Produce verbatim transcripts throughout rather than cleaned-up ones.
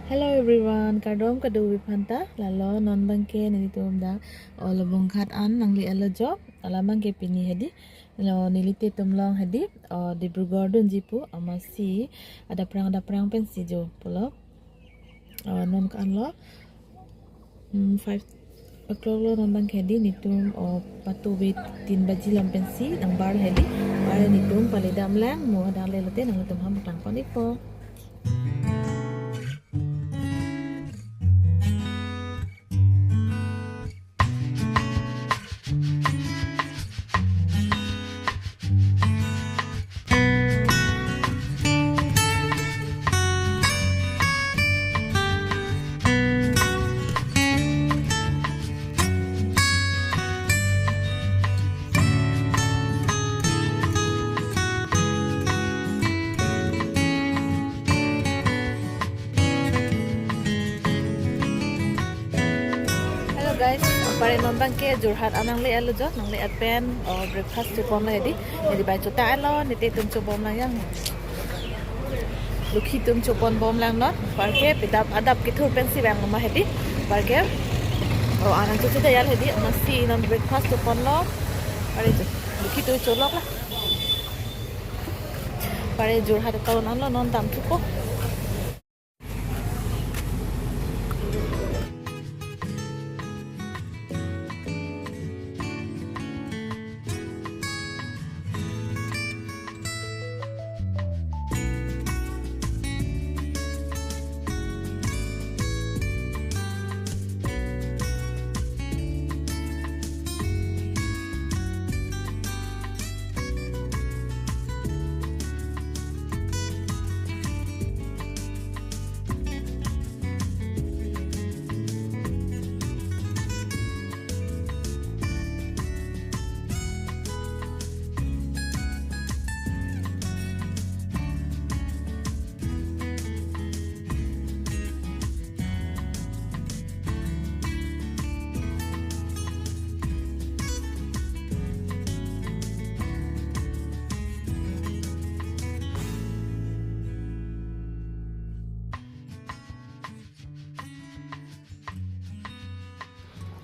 Hello everyone, kardom kadokave aphanta. Lalo non abangke nelitum dak, o, Labonghat an nangle-etlo jo. Alam abangke pini hedi, lo, nelite atum along hedi, o, Dibrugarh dunji pu, amatsi adap prang adap prang pensi jo pulo. O, non ko-an lo, hmm, five o'clock lo, non abangke hedi nelitum, o, patu ave tin baji alam pensi nangbar hedi. Pare nelitum pale damlang, mo dak lelote nanglitum aphan paklangpon-ikpo. Hello guys, pare non abangke Jorhat an nangle-etlo jo, nangle-et pen, o, breakfast choponlo hedi. Hedi bai chota alo, nelitum chobom lang yang. Lokhi atum choponbom lang non, parke pedap adap kethur pensi vang ma hedi. Parke, o, anang chochot ajal hedi, amatsi non breakfast choponlo. Pare jo, lokhi atum cholok la. Pare Jorhat town anlo, non damthupo.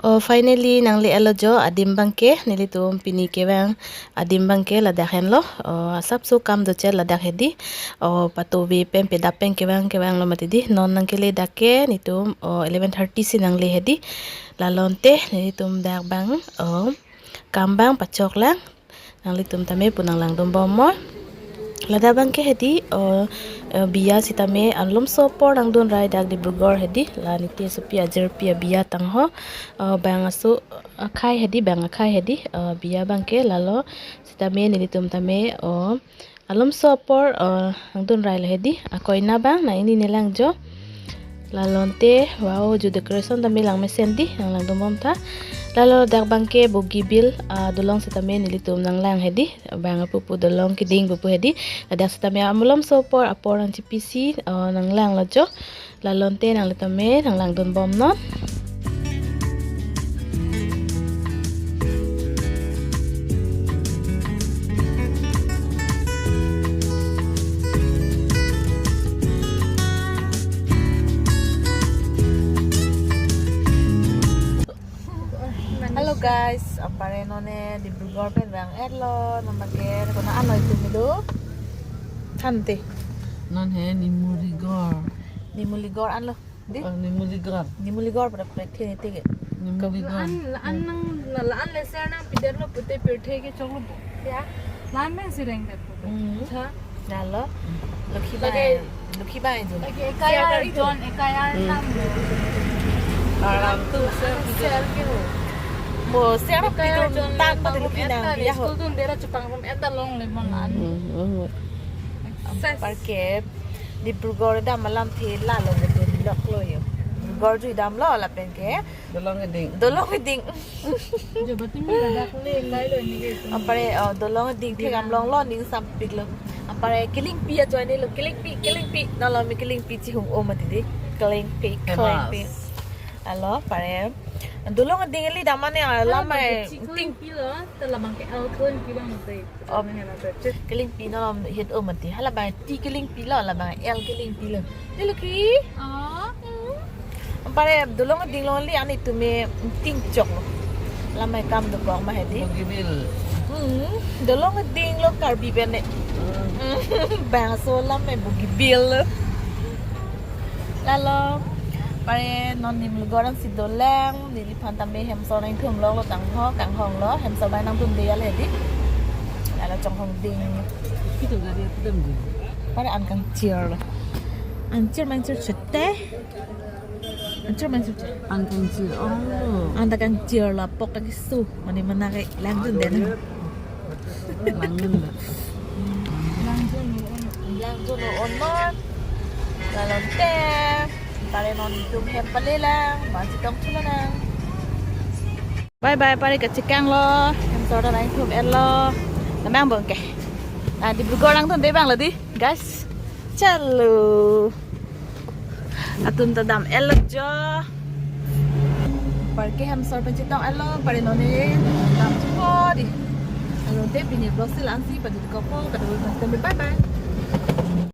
O, finally nangle-etlo jo adim abangke, nelitum pini kevang adim abangke ladak henlo. O, asapso kam dochot ladak hedi. O, patu ave pen pedap pen kevang kevanglo mati di. Non nangkele dak ke nelitum, o, eleven thirty si nangle hedi. Lalo ante nelitum dak abang, o, kam abang pachok lang. Nanglitum tame pu nanglangdunbom mo. Ladak abangke hedi, o, o, biya sitame malomso apor nangdunrai dak Dibrugarh hedi, la niti sopi ajirpi abiya tangho, o, bang aso akhai hedi, bang akhai hedi, o, biya abangke lalo sitame nelitum tame, o, malomso apor, o, nangdunrailo hedi, akoina abang nang-ingni nelang jo. Lalo ante, wow, ju decoration tame langmesen di, nanglangdunbom tha. Lalo dak abangke Bogibeel, ah, dolong sitame nelitum nanglang hedi, bang apupu dolong keding pupu hedi. Ladak sitame malomso apor, apor nangchipisi, ah, nanglanglo jo. Lalo ante nanglitum tame nanglangdunbom non. Hello guys, apare non he Dibrugarh pen vang-etlo, non abangke konat anlo itum do. Thante. Non he Nimurigor. Nimuligor anlo. Di? Oh, Nimuligor. Nimuligor pada plate the te ke. Nimuligor. La-an, la-an nang, na la-an le ser nangpiderlo pute pirthe ke choklo bo. Ya. La-an pen si rengdet pute. Hmm. Tha. Lalo. Lokhi bai. Lage. Lokhi bai jo. Lage ekayar jon, ekayar nam. Aram tu ser ke ho. Mo ser ekayar jon tang le pada lokhi nang dia ho. School tun dera chepangrum eta longle mon an. Hmm, hmm. Ses. Parke Dibrugarh dam alamthe lalo kedun loklo yo. Dibrugarh jui damlo lapen ke. Dolong keding. Dolong keding. Jo batimi ladak le lailo ni ke. Apare, oh, dolong keding thek-am longlo, ning sampiklo. Apare kelingpi ajoine lo, kelingpi, kelingpi. Nalo me kelingpi chihum-o mati di. Kelingpi, famous. Kelingpi. Alo, pare. Dolong ading eli damane alam mai. Ting Pilo, telah bangke alkohol pilo mesti. Om. Kelingpi non het o mati. Hala bang ti kelingpi lo, la bang el kelingpi lo. Dilo ki? Oh. Pare dolong ading longle ani tume tingchok lo. Lamai kam dokok ma hedi. Bogibil. Hmm. Dolong ading lo Karbi bene. Bangso lamai Bogibil lo. Lalo pare non nimlugor an si dolang, neliphan tame hemsor nangthum lo, lo tangho kanghong lo, hemsor bai nangthum de ya le hedi. Lalo chonghong ding. Kita gari kita mungkin. Pare an kangchir lo. Anchir mangchir chete. Anchir mangchir chete. Angkang si oh. Anta kangchir lo apok ta kisu. Mane mana ke langdun den. Langdun lo. Langdun lo onmon. Lalonte. Pare non tum hem palelang. Masih tong chulanang. Bye bye, pare kachekang lo. Hemsor ta nangthum el lo. Namang bong ke. Ah, Dibrugarh nangthum de bang lo di, guys. Chalo. Atum ta dam el lo jo. Pare ke hemsor pen chetong el lo, pare non ne dam chupo di. Alo te pini vlog si la-an si pajut kopo, kado bye bye.